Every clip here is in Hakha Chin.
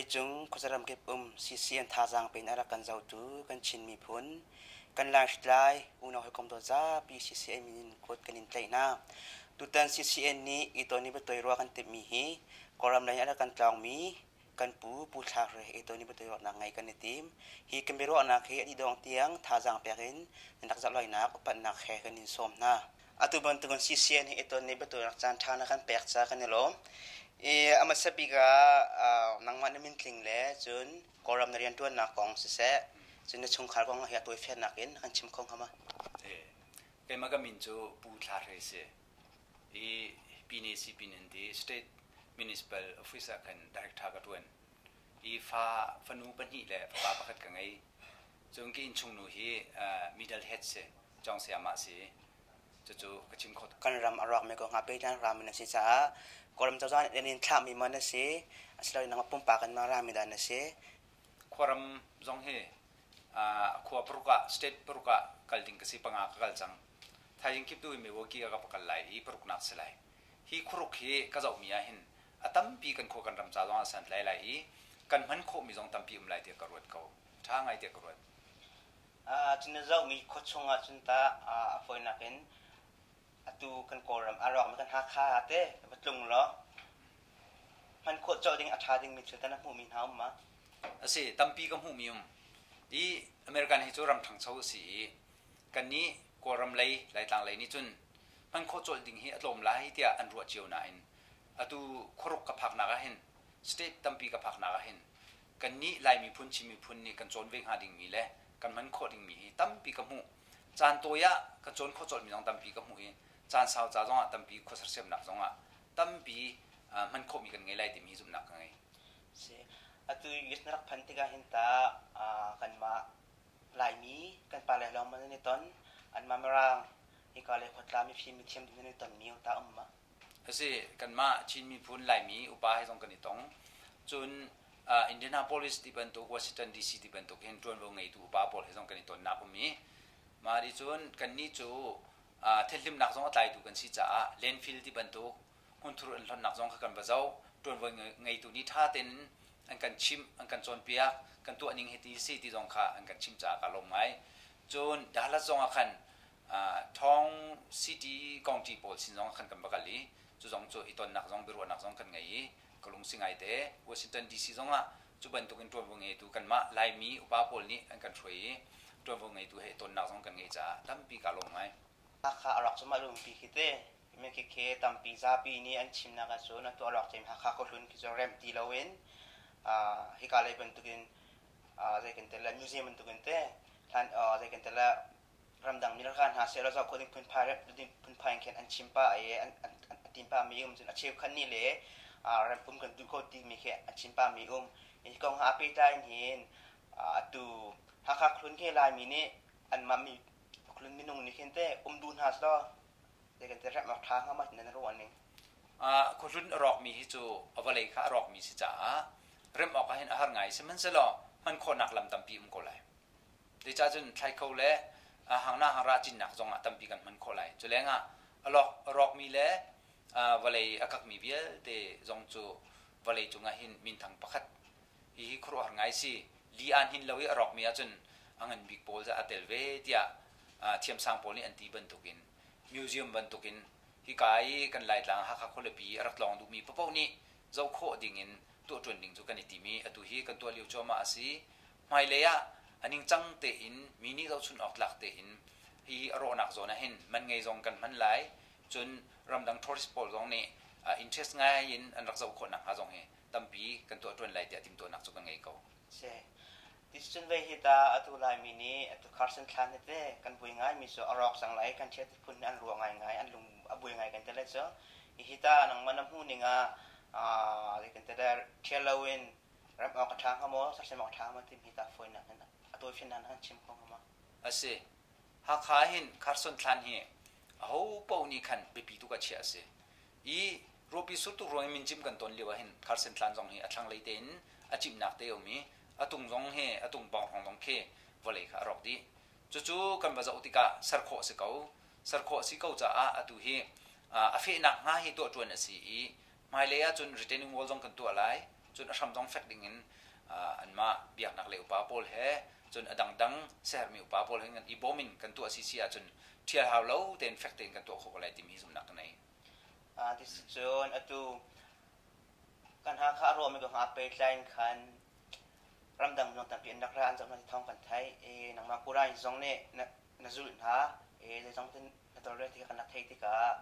Vawleicung khuazaram kip um CCN thazaang pe in a rak kan zohtu kan Chin miphun, kan Lai hritlai unau hawikom dawt zapi CCN min in kut kan in tlaih hna. Tutan CCN nih i ton i biatoi ruah kan timhmi hi Kawlram lei in a rak kan tlawngmi kan pu Pu Thla Hre he i ton i biatoi ruahnak ngeih kan i tim. Hi kan biaruahnak hi a dih dong tiang thazaang pek in nan rak zoh lainak upatnak he kan in sawm hna. Atu bantukin CCN hi i ton i biatuahnak caan ṭha na kan pek caah kan i lawm. I a hmasa bik ah nangmah na mintling le cun Kawlram na rianṭuannak kong siseh, cun na chungkhar kong hi a tawifiannak in kan chim kho hnga ma? Keimah ka min cu Pu Thla Hre si. I Pine Sipin an ti State Municipal Office ah khan director ka ṭuan. I fa fanu pahnih le fapa pakhat ka ngei. Cun ka innchungnu hi middle head si. Cawng sayamah si. Cucu ka chim kho. Kan ram a rawkmi ko hnga pehtlai rami na si caah Kawlram cozah nih in thlahmi maw na si asiloah nangmah pumpak in ma rami dah na si? Khuaram zong hi khua paruk ah state paruk ah kal ding ka si panga ka kal cang. Thaizing kip tu in Milwaukee ah ka va kal lai i paruknak si lai. Hi khuaruk hi ka zohmi ah hin a tampi kan khua kan ram ca zong ah santlai lai i kan hman khawhmi zong tampi um lai tiah ka ruat ko. Ṭha ngai tiah ka ruat. Cun na zohmi khua chung ah cun tah a fawinak in atu kan Kawlram a rawkmi kan Hakha ah teh va tlung law hman khawh colh ding a ṭha dingmi thil tah na hmuhmi hna um ma? A si, tampi ka hmuhmi um. I American hi cu ram ṭhangcho a si i kannih Kawlram lei, Laitlang lei nih cun hman khawh colh ding hi a tlawm lai tiah an ruah cio nain atu khuaruk ka phaknak ah hin state tampi ka phaknak ah hin kannih Lai miphun Chin miphun nih kan cawn ve hnga dingmi le kan hman khawh dingmi hi tampi ka hmuh. Caan tawi ah kan cawn khawh colhmi zong tampi ka hmuh i caan sau ca zongah tampi khua sersiamnak zongah tampi hman khawhmi kan ngei lai timi zumhnak ka ngei. Si. Atu US na rak phan tikah hin ta kanmah Laimi kan pale lawng man nan i ton anmah Mirang hika le khuatla mifim mithiam ding nan i tonmi ta um ma? A si, kanmah Chin miphun Laimi upa he zong kan i tong. Cun Indianapolis ti bantuk, Washington DC ti bantuk hin ṭuanvo ngeitu upa pawl he zong kan i tonnak um i mah nih cun kannih cu thilhlimnak zong a tlaitu kan si caah landfill ti bantuk hmunthur an hlonhnak zong kha kan va zoh. Ṭuanvo ngeitu nih ṭha tein an kan chimh, an kan cawnpiak, kan tuah ning hi ti si ti zong kha an kan chimh caah kaa lawm ngai. Cun Dallas zong ah khan Thawng City County pawl sin zong ah khan kan va kal i cu zong cu i tonnak zong biaruahnak zong kan ngei i ka lungsi ngaite. Washington DC zong ah cu bantuk in ṭuanvo ngeitu kanmah Laimi upa pawl nih an kan hruai i ṭuanvo ngeitu he i tonnak zong kan ngeih caah tampi kaa lawm ngai. Hakha a rak cu mah lungpi khi te mi khi khi tampi zapi nih an chimnak ahcun atu a rak cem Hakha khuahlun khi cu rem ti loin hika lei bantukin zei kan tel museum bantukin te hlan zei kan tel ramdang mi ralkap hna seh law zoh khawh ding phunphai ding phunphai in khin an chim pah i an an tim pah mi um cun a cheukhat nih le ram um kan duh ko timi khi an chim pah mi um hi kong ha pehtlai in hin atu Hakha khlun khi Laimi nih anmah mi khlun minung nih khin te um duh hna selaw zei kan te remh awk ṭha hnga ma nan ruah ning? Khuahlun a rawkmi hi cu a vawlei kha a rawkmi si caah remh awk ah hin a har ngai sihmanhsehlaw hman khawhnak lam tampi um ko lai. Zeicahcun thlaikho le hangna hangrah cinnak zongah tampi kan hman khawh lai. Cu lengah a rawkmi le vawlei a kakmi vialte zong cu vawlei cungah hin minthang pakhat hihi khuaruahhar ngai si. Li aa hnin lo i a rawkmi ahcun a ngan bik pawl a tel ve tiah thiamsang pawl nih an ti bantukin museum bantukin hika i kan Laitlang Hakha khualipi a rak tlawng duhmi paohpaoh nih zoh khawh dingin tuah ṭuan ding cu kan i tim i atu hi kan tuah lio cuahmah a si. Hmailei ah a ningcang tein mi nih zohchun awk tlak tein hi a rawhnak zawn ah hin man ngei zong kan hman lai. Cun ramdang tourist pawl zong nih interest ngai in an rak zoh khawh nakhnga zong hi tampi kan tuah ṭuan lai tiah timhtuahnak cu kan ngei ko. Si. Ticun vei hi ta atu Laimi nih atu Carson thlan hi te kan buai ngai mi cu a rawk cang lai kan thiat phun an ruah ngai ngai an lung a buai ngai kan te lai cu hi ta nangmah na hmuh ning ah kan te thial lo in Ram awk a ṭha hnga maw, sersiam awk a ṭha hnga maw timi tah fawinak in a tawifiannak na kan chim kho hnga maw? A si. Hakha hin Carson thlan hi aho paoh nih khan biapi tuk ah chiah a si. I ruahpi sur tuk ruang i mincim kan ton lio ah hin Carson thlan zong hi a thlanglei tein a cimnak te a um i a tung zong hi a tung pawng hrawng zong khi vawlei kha a rawk dih. Cucu kan va zoh tikah ser khawh a si ko. Ser khawh a si ko caah atu hi a fehnak hnga hi tuah ṭuan a si i hmailei ahcun retaining wall zong kan tuah lai. Cun a hram zong fek ding in Anmah biaknak lei upa pawl he cun a dangdang sermi upa pawl he kan i bawm in kan tuah sisi ahcun ṭhial hau lo tein fek tein kan tuah khawh ko lai timi zumhnak ka nei. Cun atu kan Hakha a ruahmi kong ah pehtlai in khan ramdang minung tampi an rak ra an zoh hna ti thawng kan theih. I nangmah Kurain zong nih na, na zulh hna. I zeizong te na tawlrel ti kha kan rak theih tikah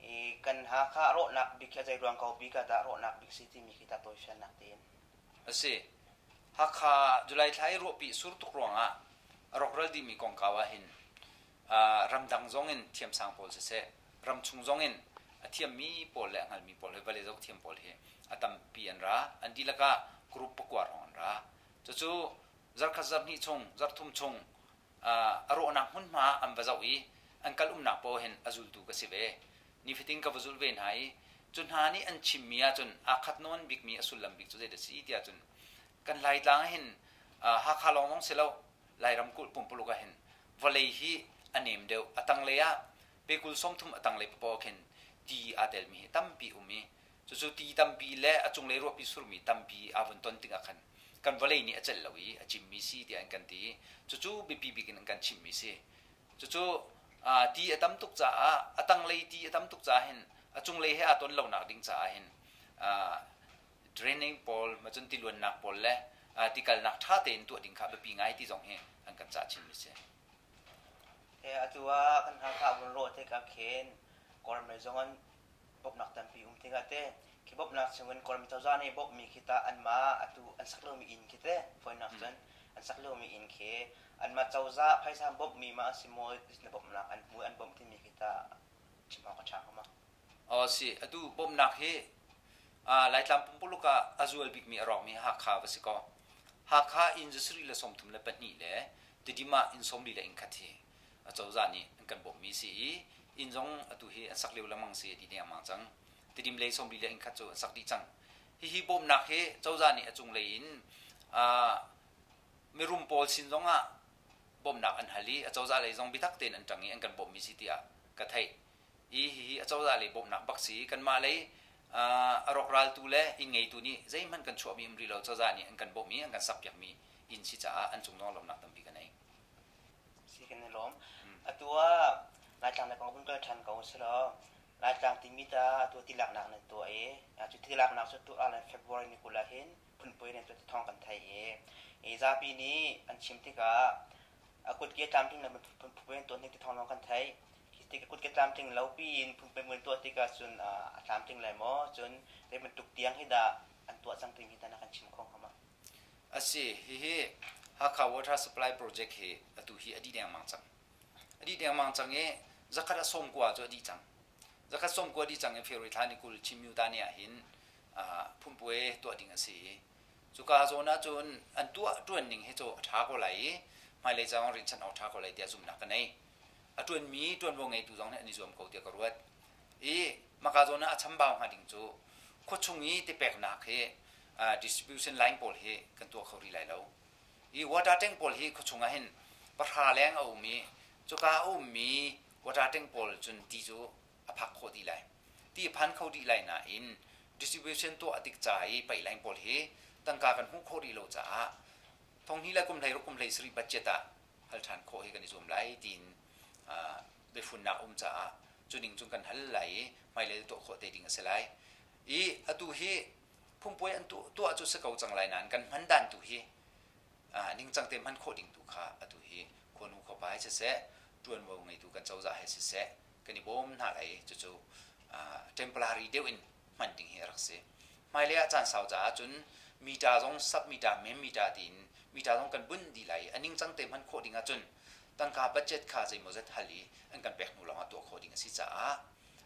i kan Hakha a rawhnak bik hi a zei ruang ko bik ah dah rawhnak bik si timi khi tah tawifiannak tein. A si. Hakha July thla i ruahpi sur tuk ruangah a rawkral dihmi kongkau ah hin ramdang zong in thiamsang pawl siseh, ramchung zong in a thiammi pawl le a hngalmi pawl he vale zoh thiam pawl hi a tampi an ra. An dihlak ah group pakua hrawng an ra. Cucu zarkhat zarhnih chung, zarhthum chung a rawhnak hmunhma an va zoh i an kal umnak paoh hin a zultu ka si ve. Nifatin ka va zulh ve hna i cu hna nih an chimmi ahcun aa khat nawn bikmi a sullam bik cu zeidah a si ti ahcun kan Laitlang ah hin Hakha lawng zong si lo Lairam kulh pumpuluk ah hin vawlei hi a nem deuh. A tanglei ah pekul 30 a tanglei papaw khin ti aa telmi hi tampi um i cucu ti tampi le a cunglei ruahpi surmi tampi aa vun ton tikah khan kan vawlei nih a celh lo i a cimmi si tiah an kan ti i cucu biapi bik in an kan chimhmi si. Cucu ti a tam tuk caah a tanglei ti a tam tuk caah hin a cunglei he aa ton lonak ding caah hin training pawl macun tiluannak pawl le tikalnak ṭha tein tuah ding kha biapi ngai ti zong hi an kan cah chinmi si. Atu ah kan Hakha vun rawh tikah khin Kawlram lei zong an bawmhnak tampi um tikah te khi bawmhnak chungin Kawlram cozah nih bawmhmi khi tah anmah atu an sak lomi inn khi te fawinak cun an sak lomi inn khi anmah cozah phaisa bawmhmi ma a si maw na bawmhnak an hmu an bawmh timi khi tah chim awk a ṭha hnga ma? Aw si, atu bawmhnak hi Laitlang pumpuluk ah a zual bikmi a rawkmi Hakha va si kaw Hakha inn zu sarih le 32 le Tidim ah inn 40 le inn khat hi acozah nih an kan bawmhmi si i inn zong atu hi an sak lio lengmang si a ti dengmang cang. Tidim lei 40 le inn khat cu an sak dih cang. Hihi bawmhnak hi cozah nih a cunglei in mirum pawl sin zong ah bawmhnak an hal i acozah lei zong biatak tein an ṭang i an kan bawmhmi si tiah ka theih. I hihi acozah lei bawmhnak bak si. Kanmah lei a rawkraltu le inn ngeitu nih zeihmanh kan chuahmi um rih lo cozah nih an kan bawmh i an kan sakpiakmi inn si caah an cung zong lawmhnak tampi ka nei. Si kan i lawm. Atu ah Laitlang le kong vun kal ṭhan ko selaw Laitlang timi ta atu tilaknak nan tuah i cu tilaknak cu tu ah February ni 20 ah hin phunpui nan tuah ti thawng kan theih i zapi nih an chim tikah a kutke tlamtling lo phunpui an tuah ning ti thawng lawng kan theih. Khi tik kutke tlamtling lo piin phunpui an tuah tikah cun a tlamtling lai maw? Cun zei bantuk tiang hi dah an tuah cang timi hi tah na kan chim kho hnga ma? A si. Hihi Hakha Water Supply Project hi atu hi a dih dengmang cang. A dih dengmang cang i zakhat a 90 cu a dih cang. Zakhat 90 dih cang i February thla ni 20 Chin ni ah hin phunpuai tuah ding a si i cuka zawn ahcun an tuah ṭuan ning hi cu a ṭha ko lai i hmailei caan rinhchanh awk ṭha ko lai tiah zumhnak ka nei. A ṭuanmi ṭuanvo ngeitu zong nih an i zuam ko tiah ka ruat. I maka zawn ah a chambau hnga ding cu khuachung i tipeknak hi distribution line pawl hi kan tuah kho rih lai lo. I water tank pawl hi khuachung ah hin pahra leng a um i cuka a ummi water tank pawl cun ti cu a phak khawh dih lai. Ti a phan kho dih lai nain distribution tuah tik ca i paih line pawl hi tangka kan hmuh khawh rih lo caah thonghnih le kum 16 kum 17 budget ah hal ṭhan khawh hi kan i zuam lai tiin biafunnak um caah cu ning cun kan hal lai i hmailei tuah khawh te ding a si lai. I atu hi phungpuai an tuah cu si ko cang lai nain kan hman dan tu hi ningcang te hman khawh ding tu kha atu hi khuanu khuapa he siseh ṭuanvo ngeitu kan cozah he siseh kan i bawm hna lai cucu temporary deuh in hman ding hi a rak si. Hmailei ah caan sau caah cun meter zong sub meter mem meter tiin meter zong kan bunh dih lai i a ningcang te hman khawh ding ahcun tangka budget kha zeimawzat hal i an kan pek hnu lawngah tuah khawh ding a si caah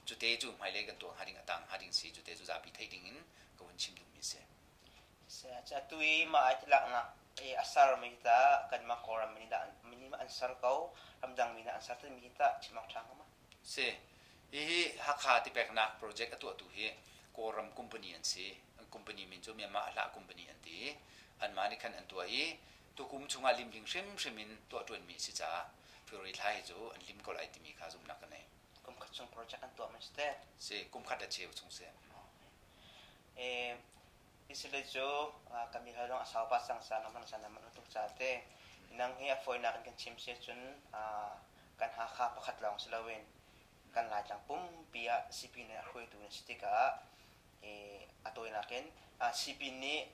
cute cu hmailei kan tuah hnga ding a tang hnga ding si cute cu zapi theih ding in ka vun chim duhmi si. Atu i mah ai tilaknak i a sermi hi tah kanmah Kawlram mi nih mi nih an ser ko ramdang mi nih an ser timi hi tah chim awk ṭha hnga ma? Si. Hihi Hakha tipeknak project a tuahtu hi Kawlram company an si. An company min cu Myanmar Ahlah Company an ti. Anmah nih khan an tuah i tukum chungah lim ding hrimhrim in tuah ṭuanmi a si caah February thla hi cu an lim ko lai timi kha zumhnak ka nei. Kum khat chung project an tuah man si te? Si, kum khat le cheu chung si. Eh, Isile cu kan mi hal zong a sau pah cang ca na man ca na man tuk ca te. Nang hi a fawinak in kan chim si cun kan Hakha pakhat lawng si loin kan Laitlang pumpi ah sipin a hruaitu na si tikah a tawinak in sipin nih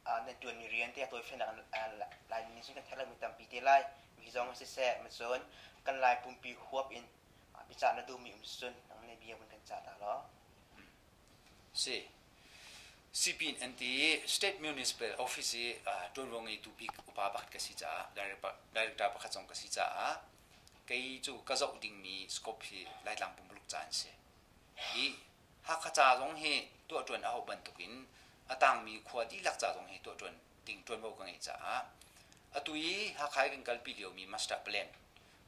nan ṭuanmi rian te a tawifelnak Laimi nih cun kan theih lomi tampi te lai. Mi zong siseh, cun kan Lai pumpi huap in biacah na duhmi um cun nang nih bia vun kan cah ta law. Si. Sipin an ti i State Municipal Office i ṭuanvo ngeitu bik upa pakhat ka si caah director pakhat zong ka si caah kei cu ka zoh dingmi scope hi Laitlang pumpuluk ca an si. Hi Hakha ca zong hi tuahṭuan a hauh bantukin a tangmi khua dihlak ca zong hi tuahṭuan ding ṭuanvo ka ngeih caah atu i Hakha i kan kalpi liomi master plan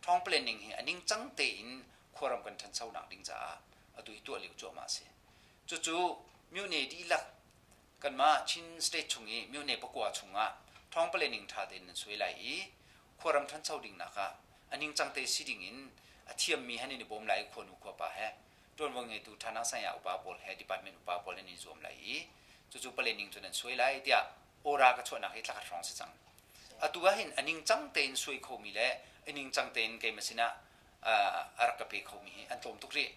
ṭhawng planning hi a ningcang tein khuaram kan ṭhanchonak ding caah atu hi tuah lio cuahmah a si. Cucu myone dihlak kanmah Chin state chung i myone pakua chungah ṭhawng planning ṭha tein nan suai lai i khuaram ṭhancho dingnak ah a ningcang te si ding in a thiammi han in i bawm lai i khuanu khuapa he ṭuanvo ngeitu ṭhana saya upa pawl he department upa pawl an i zuam lai i cucu planning cu nan suai lai tiah ora ka chuahnak hi thlakhat hrawng si cang. Atu ah hin a ningcang tein suai khomi le a ningcang tein keimah sinah a rak ka pe khomi hi an tlawm tuk rih.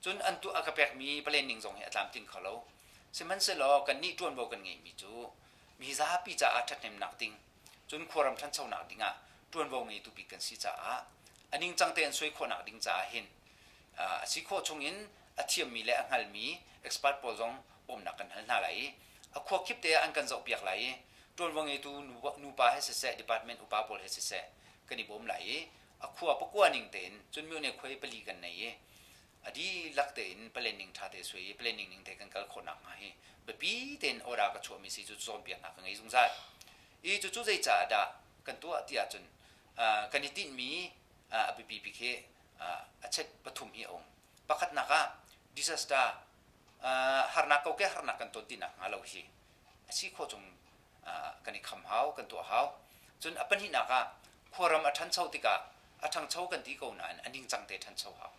Cun an tuah a ka pekmi planning zong hi a tlamtling kho lo. Sihmanhsehlaw kannih ṭuanvo kan ngeihmi cu mi zapi caah ṭhathnemnak ding, cun khuaram ṭhanchonak dingah ṭuanvo ngeitu bik kan si caah a ningcang tein suai khawhnak ding caah hin a si khawh chungin a thiammi le a hngalmi expert pawl zong bawmhnak kan hal hna lai i a khua khip te ah an kan zohpiak lai i ṭuanvo ngeitu nupa he siseh department upa pawl he siseh kan i bawm lai i a khua pakua ning tein cun myone khuai pali kan nei i a dihlak tein planning ṭha te suai i planning ning te kan kal khawh nakhnga hi biapi tein order ka chuahmi si cu cawnpiaknak ka ngei zungzal. I cucu zeicaah dah kan tuah ti ahcun kan i tinhmi a biapi bik hi a chet pathum hi a um. Pakhatnak ah disaster harnak kokek harnak kan ton ti nakhnga lo hi a si khawh chung kan i kham hau, kan tuah hau. Cun a pahnihnak ah khuaram a ṭhancho tikah a ṭhangcho kan ti ko nain a ningcang te ṭhancho hau.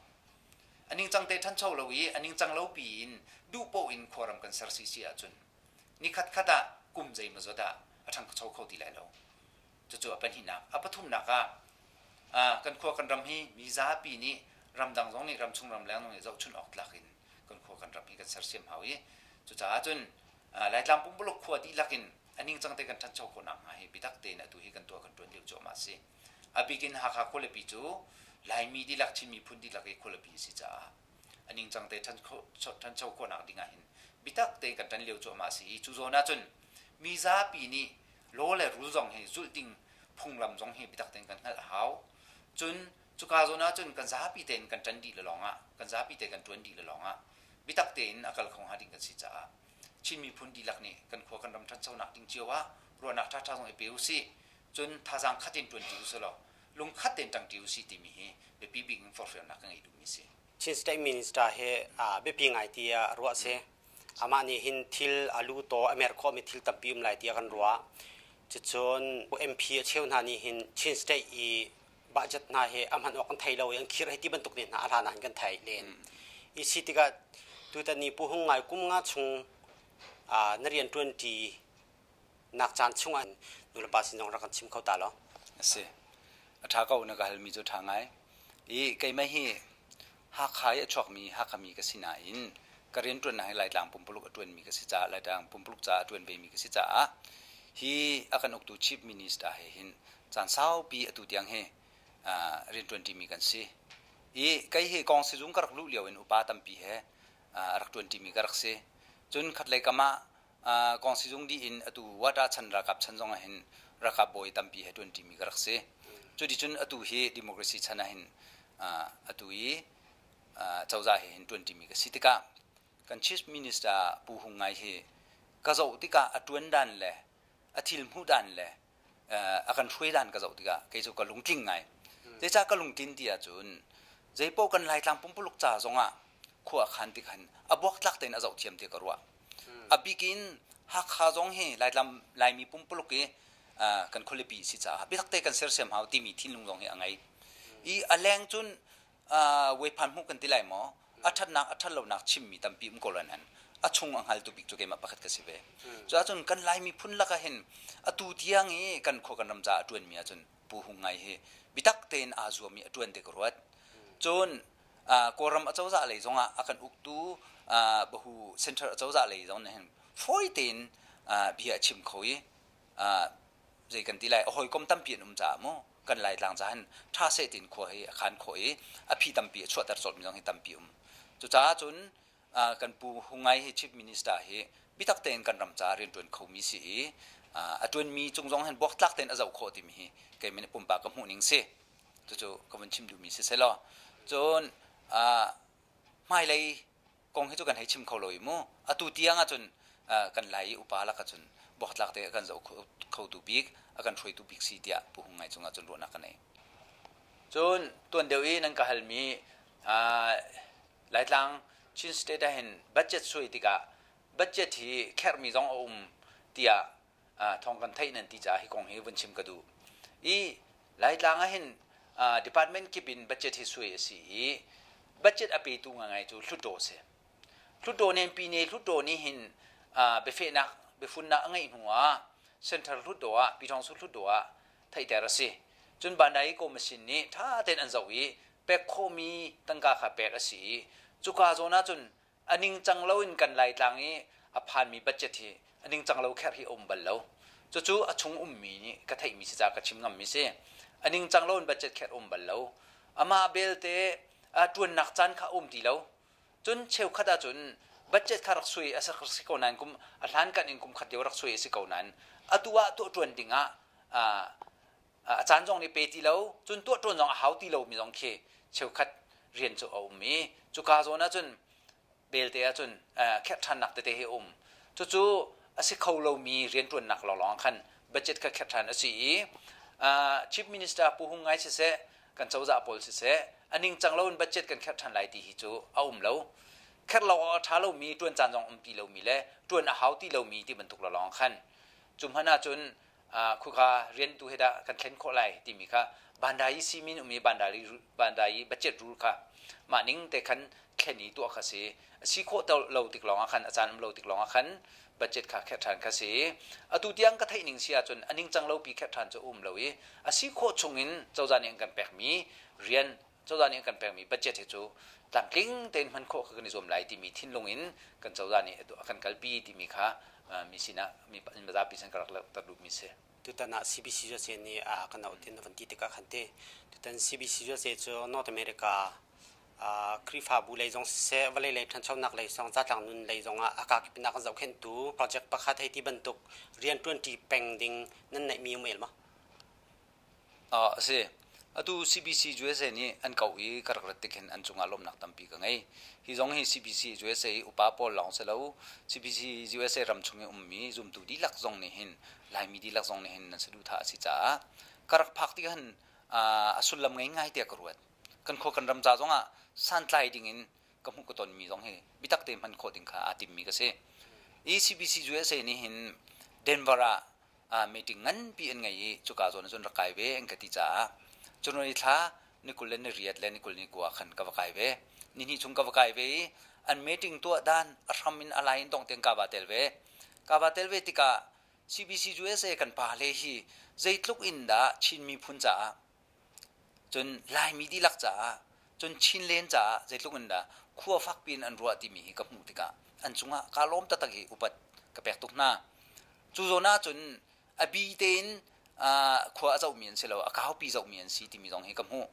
A ningcang te ṭhancho lo i a ningcang lo piin duh paoh in khuaram kan ser si si ahcun nikhat khat ah kum zeimawzat ah a ṭhangcho kho ti lai lo. Cucu a pahnihnak. A pathumnak ah kan khua kan ram hi mi zapi nih ramdang zong nih ramchung ramleng zong nih zohchunh awk tlak in kan khua kan ram hi kan sersiam hau i cucaah cun Laitlang pumpuluk khua dihlak in a ningcang te kan ṭhancho khawh nakhnga hi biatak tein atu hi kan tuah kan ṭuan lio cuahmah a si. A bik in Hakha khualipi cu Laimi dihlak Chin miphun dihlak i khualipi a si caah a ningcang te ṭhancho khawhnak ding ah hin biatak tein kan ṭan lio cuahmah a si i cu zawn ah cun mi zapi nih law le rul zong hi zulh ding phunglam zong hi biatak tein kan hngalh a hau. Cun cuka zawn ah cun kan zapi tein kan ṭan dih le lawng ah kan zapi te kan ṭuan dih le lawng ah biatak tein a kal kho hnga ding kan si caah Chin miphun dihlak nih kan khua kan ram ṭhanchonak ding cio ah ruahnak ṭhaṭha zong i pe usih. Cun thazaang khat in ṭuanṭi usih law lungkhat tein ṭangṭi usih timi hi biapi bik in forhfialnak ka ngeih duhmi a si. Chin State Minister hi biapi ngai tiah ruah a si. Amah nih hin thil a lu taw a mer khawhmi thil tampi um lai tiah kan ruah. Cucun MP a cheu hna nih hin Chin State i budget hna hi a hman awk kan thei lo i an khir hei ti bantuk ne hna a hlan ah hin kan theih len. I si tikah tutan ni Pu Hung Ngai kum nga chung na rian ṭuanṭi nak caan chung ah nulepa sin zong rak kan chim kho ta law. A si. A ṭha ko na ka halmi cu ṭha ngai. I keimah hi Hakha i a chuakmi Hakha mi ka si nain ka rianṭuannak hi Laitlang pumpuluk a ṭuanmi ka si caah Laitlang pumpuluk caah a ṭuan vemi ka si caah hi a kan uktu Chief Minister he hin caan saupi atu tiang hi rianṭuanṭimi kan si. I kei hi kong sizung ka rak luh lio in upa tampi he a rak ṭuanṭimi ka rak si. Cun khatlei kam ah kong sizung dih in atu water chan ralkap chan zong ah hin ralkap bawi tampi he ṭuanṭimi ka rak si. Cuticun atu hi democracy chan ah hin atu i cozah he hin ṭuanṭimi ka si tikah kan chief minister Pu Hung Ngai hi ka zoh tikah a ṭuan dan le a thil hmuh dan le a kan hruai dan ka zoh tikah kei cu ka lungtling ngai. Zeicah ka lungtlin ti ahcun zeipaoh kan Laitlang pumpuluk ca zongah khua a khan tik han a buaktlak tein a zoh thiam ti ka ruah. A bik in Hakha zong hi Laitlang Laimi pumpuluk i kan khualipi si caah biatak te kan sersiam hau timi thinlung zong hi a ngei. I a leng cun weiphan hmuh kan ti lai maw? A ṭhatnak a ṭhat lonak chimmi tampi um ko lai nan. A chung a hngaltu bik cu keimah pakhat ka si ve. Cuahcun kan Lai miphun lakah hin atu tiang i kan khua kan ram caah a ṭuanmi ahcun Pu Hung Ngai hi biatak tein aa zuam i a ṭuan ti ka ruat. Cun Kawlram acozah lei zongah a kan uktu Bahu Center acozah lei zong nih hin fawi tein bia a chim kho i zei kan ti lai a hawikom tampi an um caah mu kan Laitlang caah hin ṭha seh tiin khua hi a khan khawh i a phi tampi a chuahter colhmi zong hi tampi um. Cucaah cun kan pu Hung Ngai hi Chief Minister hi biatak tein kan ram caah rianṭuan khomi si i a ṭuanmi cung zong hin buaktlak tein a zoh khawh timi hi keimah nih pumpak ka hmuh ning si. Cucu ka vun chim duhmi si selaw. Cun hmailei kong hi cu kan hei chim kho lo i mu. Atu tiang ahcun kan Lai i upa lakah cun buaktlak te a kan zoh khotu bik, a kan hruaitu bik si tiah Pu Hung Ngai cungah cun ruahnak ka nei. Cun tuan deuh i nan ka halmi Laitlang Chin State ah hin budget suai tikah budget hi kherhmi zong a um tiah thawng kan theih nan ti caah hi kong hi vun chim ka duh. I Laitlang ah hin department kip in budget hi suai a si i budget a petu ngangai cu Hluttaw a si. Hluttaw nih pine Hluttaw nih hin biafehnak biafunnak a ngeih hnu ah Central Hluttaw ah Pyithawngsu Hluttaw ah theihter a si. Cun Bandai Commission nih ṭha tein an zoh i pek khawhmi tangka kha pek a si i cuka zawn ah cun a ningcang loin kan Laitlang i a phanmi budget hi a ningcang lo kher hi a um bal lo. Cucu a chung ummi nih ka theihmi si caah ka chim ngammi si. A ningcang loin budget kher a um bal lo. Amah belte ṭuannak caan kha a um ti lo. Cun cheukhat ahcun budget kha rak sui a si ko nain kum a hlankan in kum khat lio rak sui a si ko nain atu ah tuah ṭuan ding ah a caan zong nih pe ti lo cun tuah ṭuan zong a hau ti lomi zong khi cheukhat rian cu a um i cuka zawn ahcun belte ahcun kherh ṭhannak tete hi a um. Cucu a si kho lomi rianṭuannak lawnglawng ah khan budget kha kherh ṭhan a si i Chief Minister Pu Hung Ngai siseh kan cozah pawl siseh a ningcang loin budget kan kherh ṭhan lai ti hi cu a um lo. Kherh lo awk a ṭha lomi ṭuan caan zong um ti lomi le ṭuan a hau ti lomi ti bantuk lawnglawng ah khan cu hmanh ahcun khuka rian tu he dah kan thlen khawh lai timi kha bandai simin um i bandai bandai budget rule kha mah ning te khan thlen i tuah kha si a si khawh lo tik lawng ah khan a caan um lo tik lawng ah khan budget kha kherh ṭhan kha si atu tiang ka theih ning si ahcun a ningcang lo pi kherh ṭhan cu um lo i a si khawh chung in cozah nih an kan pekmi rian cozah nih an kan pekmi budget hi cu tlamtling tein hman khawh kha kan i zuam lai timi thinlung in kan cozah nih a kan kalpi timi kha mi sinah mi zapi sin ka rak langhter duhmi si. Tutan ah CBC USA nih a kan auh tin van ti tikah khan te tutan CBC USA cu North America Khrihfabu lei zong siseh vawlei lei ṭhanchonak lei zong zatlang nun lei zong ah a kakip in a kan zohkhenhtu project pakhat hei ti bantuk rian ṭuanṭi peng ding nan neihmi um el maw? A si. Atu CBC USA nih an koh i ka rak rat tik hin an cungah lawmhnak tampi ka ngei. Hi zong hi CBC USA i upa pawl lawng si lo, CBC USA ram chung i ummi zumtu dihlak zong nih hin Laimi dihlak zong nih hin nan saduhthah a si caah ka rak phak tik hin a sullam ngei ngai tiah ka ruat. Kan khua kan ram ca zongah santlai ding in ka hmuh ka tonmi zong hi biatak te hman khawh ding kha aa timmi ka si. I CBC USA nih hin Denver ah meeting nganpi an ngei i cuka zawn cun rak kai ve an ka ti caah January thla ni 20 le ni riat le ni 20 ni kua khan ka va kai ve. Ni hnih chung ka va kai ve i an meeting tuah dan a hram in a lai in dong tiang ka va tel ve. Ka va tel ve tikah CBC USA kan pa le hi zeitluk in dah Chin miphun caah Cun Laimi dihlak caah, cun Chinlen caah zeitluk in dah khua fakpi in an ruah timi hi ka hmuh tikah an cungah kaa lawm taktak i upat ka pek tuk hna. Cu zawn ah cun a bi tein khua a zohmi an si lo, a kaupi zohmi an si timi zong hi ka hmuh.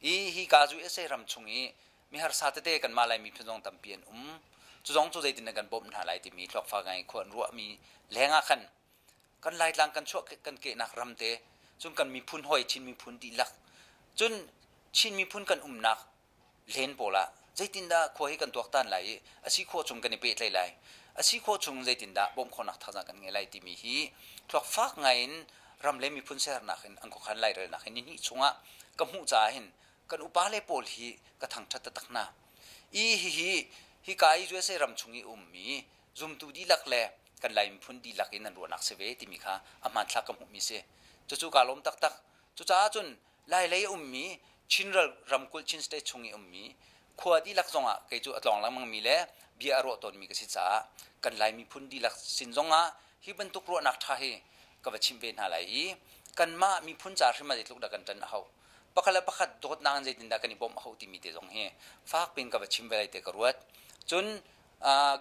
I hi ka USA ram chung i miharsa tete kanmah Laimi phun zong tampi an um. Cu zong cu zeitin dah kan bawmh hna lai timi thluakfa ngai khua an ruahmi lengah khan kan Laitlang kan chuah kan kehnak ram te cun kan miphun hawi Chin miphun dihlak cun Chin miphun kan umnak len pawl ah zeitindah khua hi kan tuaktan lai i a si khawh chung kan i pehtlaih lai a si khawh chung zeitindah bawmh khawhnak thazaang kan ngei lai timi hi thluak fak ngai in ram le miphun sernak in an khuakhan lairelnak hi nihnih chungah ka hmuh caah hin kan upa le pawl hi ka thangṭhat taktak hna i hihi hika i USA ram chung i ummi zumtu dihlak le kan Lai miphun dihlak in nan ruahnak si ve timi kha a hmanthlak ka hmuhmi si. Cucu kaa lawm taktak. Cucaah cun Lailei a ummi Chin ramkulh Chin state chung i ummi Khua dihlak zongah kei cu a tlawng lengmangmi le bia a ruah tawnmi ka si caah kan Lai miphun dihlak sin zongah hi bantuk ruahnak ṭha hi ka va chimh ve hna lai i kanmah miphun ca hrim ah zeitluk dah kan ṭan a hau. Pakhat le pakhat dawtnak in zeitindah kan i bawmh a hau timi te zong hi fak piin ka va chim ve lai ti ka ruat. Cun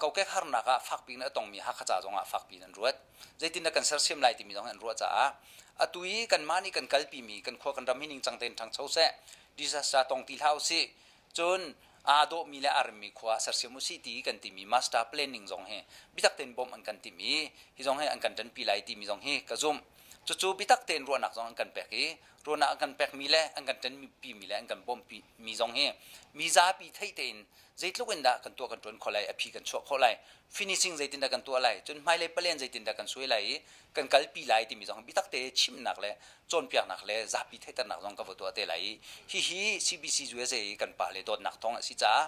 kokek harnak ah fakpi in a tongmi Hakha ca zongah fakpi in an ruat. Zeitindah kan sersiam lai timi zong an ruah caah atu i kanmah nih kan kalpimi kan khua kan ram hi ningcang tein ṭhangcho seh, disaster tong ti hlah usih, cun aa dawhmi le aa remmi khua sersiam usih ti kan timi master planning zong hi biatak tein bawmh an kan timh i hi zong hi an kan ṭanpi lai timi zong hi ka zumh. Cucu biatak tein ruahnak zong an kan pek i ruahnak an kan pekmi le an kan ṭanpimi le an kan bawmhmi zong hi mi zapi theih tein zeitluk in dah kan tuah kan ṭuan khawh lai, a phi kan chuah khawh lai, finishing zeitin dah kan tuah lai, cun hmailei palen zeitin dah kan suai lai i kan kalpi lai timi zong biatak te chimnak le cawnpiaknak le zapi theihternak zong ka va tuah te lai i hihi CBC USA i kan pa le dawtnak thawng a si caah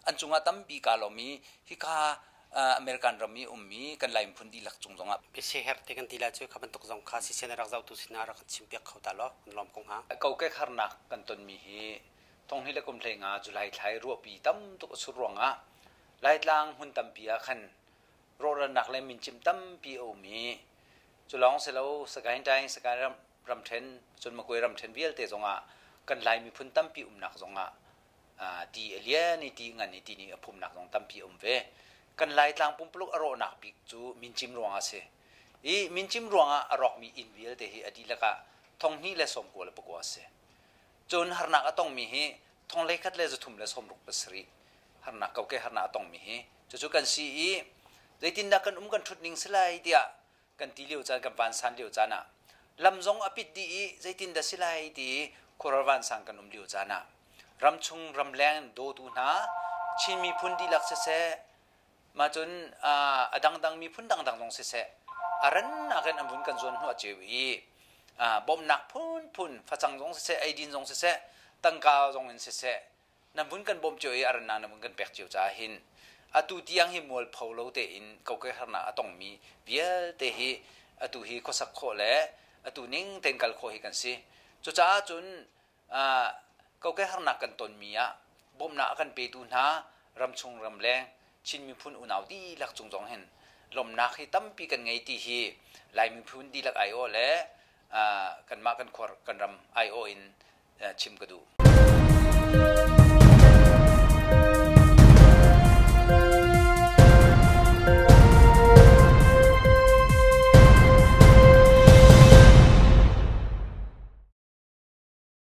an cungah tampi kaa lawm i hika American ram i ummi kan Lai miphun dihlak cung zongah Biasiaherh te kan ti lai cu kha bantuk zong kha sisen a rak zohtu sinah rak kan chimpiak kho ta law kan lawm ko hnga. Kokek harnak kan tonmi hi Thonghni le kum 15 July thla i ruahpi tam tuk a sur ruangah Laitlang hmun tampi ah khan rawhralnak le mincim tampi a um i cu lawng si lo Sagaing Taing, Sagaing ram, ramṭhen, cun Magwe ramṭhen vialte zongah kan Lai miphun tampi umnak zongah ti a lian i ti ngan i ti nih a phumnak zong tampi a um ve. Kan Laitlang pumpuluk a rawhnak bik cu mincim ruangah a si. I mincim ruangah a rawkmi inn vialte hi a dihlak ah 2099 a si. Cun harnak a tongmi hi thong hleikhat le 367 harnak kokek harnak a tongmi hi cucu kan si i zeitindah kan um kan ṭhut ning si lai tiah kan ti lio caan kan vansan lio caan ah lam zong a pit dih i zeitindah si lai ti i khuaral vansang kan um lio caan ah ramchung ramleng dawtu hna Chin miphun dihlak siseh Mah cun a dangdang miphun dangdang zong siseh a rannak in an vun kan zuan hnawh cio i bawmhnak phunphun facang zong siseh eidin zong siseh tangka zong in siseh nan vun kan bawmh cio i a rannak nan vun kan pek cio caah hin atu tiang hi mualpho lo tein kokek harnak a tongmi vialte hi atu hi khuasak khawh le atu ning tein kal khawh hi kan si. Cucaah cun kokek harnak kan tonmi ah bawmhnak a kan petu hna ramchung ramleng Chin miphun unau dihlak cung zong hin lawmhnak hi tampi kan ngei ti hi Lai miphun dihlak aiawh le kanmah kan khuar kan ram aiawh in chim ka duh.